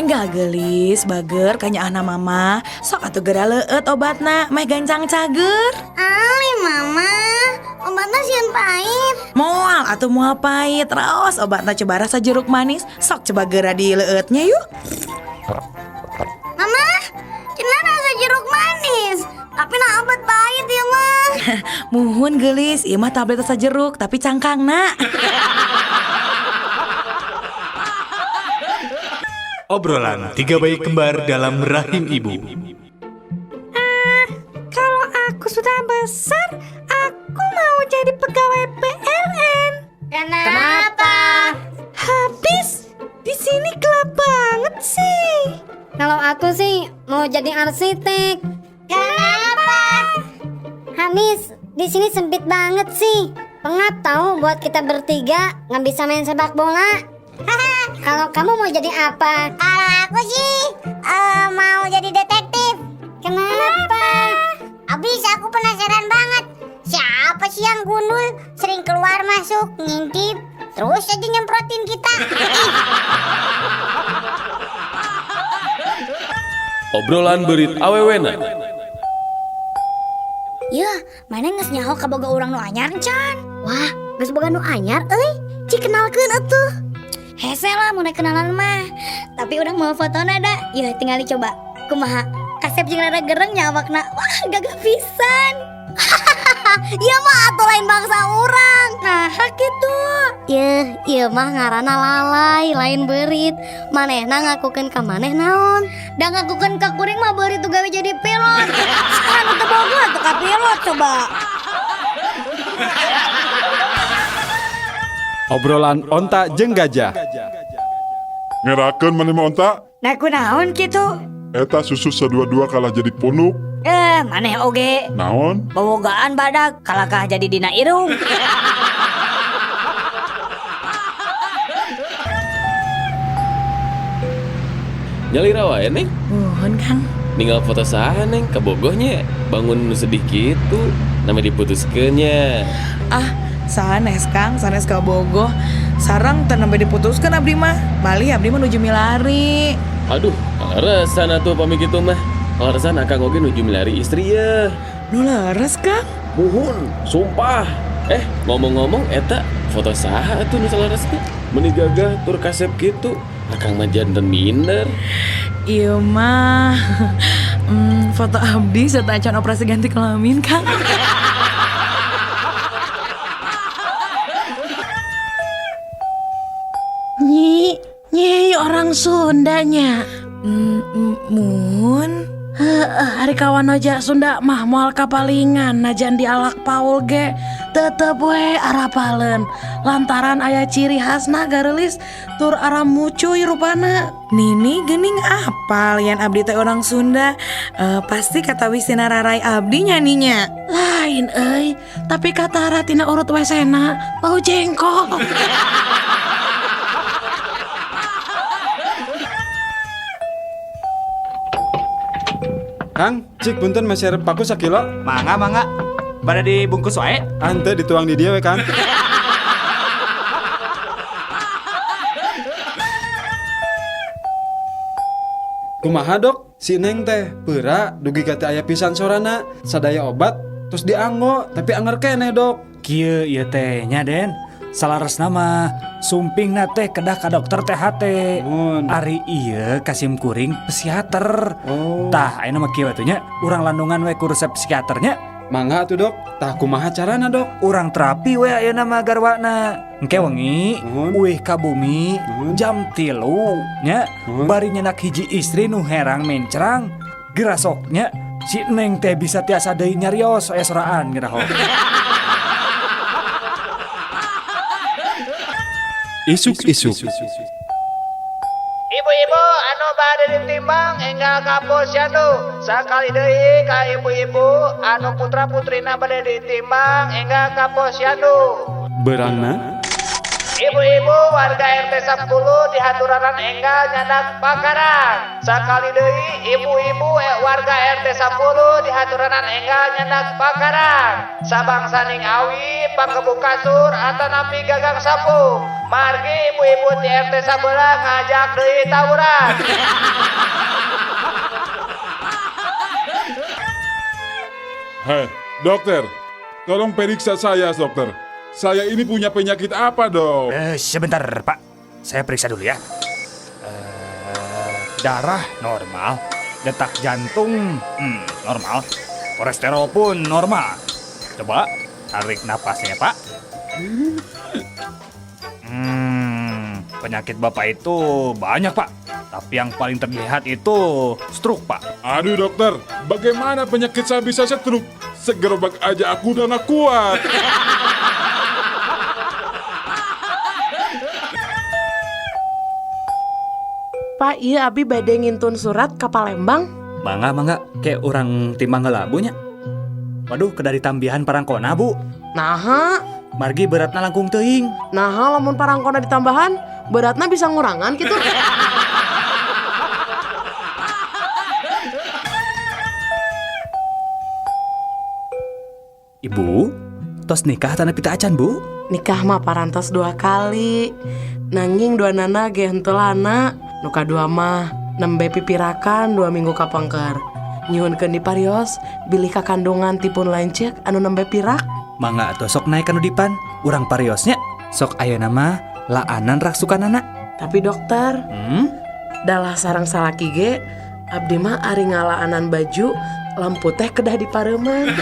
Enggal geulis, bager kanyaahna mama. Sok atuh geura leueut obatna, meh gancang cager. Ali mama, obatnya sieun pahit. Moal atuh moal pahit, raos obatna coba rasa jeruk manis. Sok coba geura dileueutnya yuk. Mama, cenah rasa jeruk manis. Tapi nah obat pahit ya mah. Muhun geulis, ieu mah tablet rasa jeruk tapi cangkangna. Obrolan tiga bayi kembar dalam rahim ibu. Kalau aku sudah besar, aku mau jadi pegawai PLN. Kenapa? Habis di sini gelap banget sih. Kalau aku sih mau jadi arsitek. Kenapa? Habis di sini sempit banget sih. Pengap tahu buat kita bertiga nggak bisa main sepak bola. Kalau kamu mau jadi apa? Kalau aku sih mau jadi detektif. Kenapa? Abis aku penasaran banget. Siapa sih yang gundul sering keluar masuk ngintip terus aja nyemprotin kita. Ih. Obrolan beurit awewena. Yeuh, mana geus nyaho kaboga urang nu anyar can? Wah, geus boga nu anyar euy. Cik kenalkeun atuh. Hese lah mun kenalan mah. Tapi urang mau fotona da. Yeuh, tinggal dicoba. Kumaha? Kasep jeung rada gereng nya awakna. Wah, gagah pisan. Ieu mah atuh lain bangsa urang. Nah, kitu. Yeuh, ieu mah ngaranna lalai, lain beurit. Manehna ngakukeun ka maneh naon? Da ngakukeun ka kuring mah beurit tuh gawe jadi pilot. Sekarang teu boga atuh ka pilot coba. Obrolan onta jeung gajah. Ngerakeun maneh mah onta? Nah, kunaon kitu? Eta susu sadua-dua kalah jadi punuk. Maneh oge. Naon? Bobogaan badak kalakah jadi dina irung. Nyalira wae neng. Muhun Kang. Ninggal foto saha neng kabogohnya. Bangun nu sedih kitu. Nama diputuskeun nya. Ah, sanes Kang, sanes kabogoh. Sareng teu nembe diputuskeun abdi mah. Malih abdi mah nuju milari. Aduh, kaleresan atuh pami kitu mah. Kaleresan akang oge nuju milari istri ya. Nu leres Kang. Muhun, sumpah. Ngomong-ngomong eta foto saha atuh nu saleresna? Meuni gagah tur kasep kitu. Akang mah janten minder. Ieu mah foto abdi serta acan operasi ganti kelamin Kang. Nyi, nyi orang Sundanya. Mun. Heeh, ari kawan aja Sunda mah moal kapalingan najan dialak Paul ge tetep we arapaleun lantaran aya ciri khasna gareulis tur aramucuy rupana. Nini gening apal yan abdi teh orang Sunda. Pasti kata wistina rarai abdi nyaninya. Lain euy, tapi kata ratina urut wesena bau jengkol. Kang, cik punten meser paku sakilo. Mangga mangga. Pada dibungkus wae. Ante dituang di dia we Kang. Kumaha dok? Si Neng teh peura dugi ka teu aya pisan sorana, sadaya obat terus dianggo tapi anger keneh dok. Kieu ieu teh nya Den. Salaresna mah sumpingna teh kedah ka dokter THT. Mun. Ari ieu kasim kuring psikiater. Oh. Tah ayeuna mah kieu atuh nya, urang landungan we ku resep psikiaternya. Mangga atuh dok. Tah kumaha carana dok? Urang terapi we ayeuna mah garwana. Engke wengi Nuhun. uih ka bumi Nuhun. jam 3 nya Nuhun. bari nyenak hiji istri nu herang mencrang gerasoknya si Neng teh bisa tiasa deui nyarios aya soraan geura ho. Isuk-isuk. Ibu-ibu anu bade ditimbang enggal ka posyandu. Sakali deui ka ibu-ibu anu putra-putrina bade ditimbang enggal ka posyandu. Berangna? Ibu-ibu warga RT 10 dihaturanan enggal nyandak pakarang. Sakali deui ibu-ibu warga RT 10 dihaturanan enggal nyandak pakarang. Sabangsaning awi panggebuk kasur atanapi gagang sapu. Margi ibu-ibu di RT sabelah ngajak deui tawuran. Hei, dokter, tolong periksa saya, dokter. Saya ini punya penyakit apa, dok? Sebentar, Pak. Saya periksa dulu ya. Darah normal, detak jantung normal, kolesterol pun normal. Coba tarik napasnya, Pak. Penyakit Bapak itu banyak, Pak. Tapi yang paling terlihat itu stroke, Pak. Aduh, dokter, bagaimana penyakit saya bisa stroke? Segerobak aja aku udah nggak kuat. Pak, iya abi bade ngintun surat ke Palembang. Mangga, mangga, kayak orang timbang heula Bu nya. Waduh, kedari tambihan parangkona, Bu. Naha, Margi beratna langkung teuing. naha lamun parangkona ditambahan, beratna bisa ngurangan gitu. Ibu, tos nikah tanah pita acan, Bu? Nikah mah parantos 2 kali. Nanging dua nana ge henteu lana. Nu kadua mah nembe pipirakan 2 minggu kapengker. Nyuhunkeun di parios bilih kakandungan tipun lanceuk anu nembe pirak. Mangga atuh sok naik kanu dipan, urang pariosnya. Sok ayeuna mah laanan raksukanana. Tapi dokter, dalah sarang salaki ge abdi mah ari ngalaanan baju lampu teh kedah dipareuman.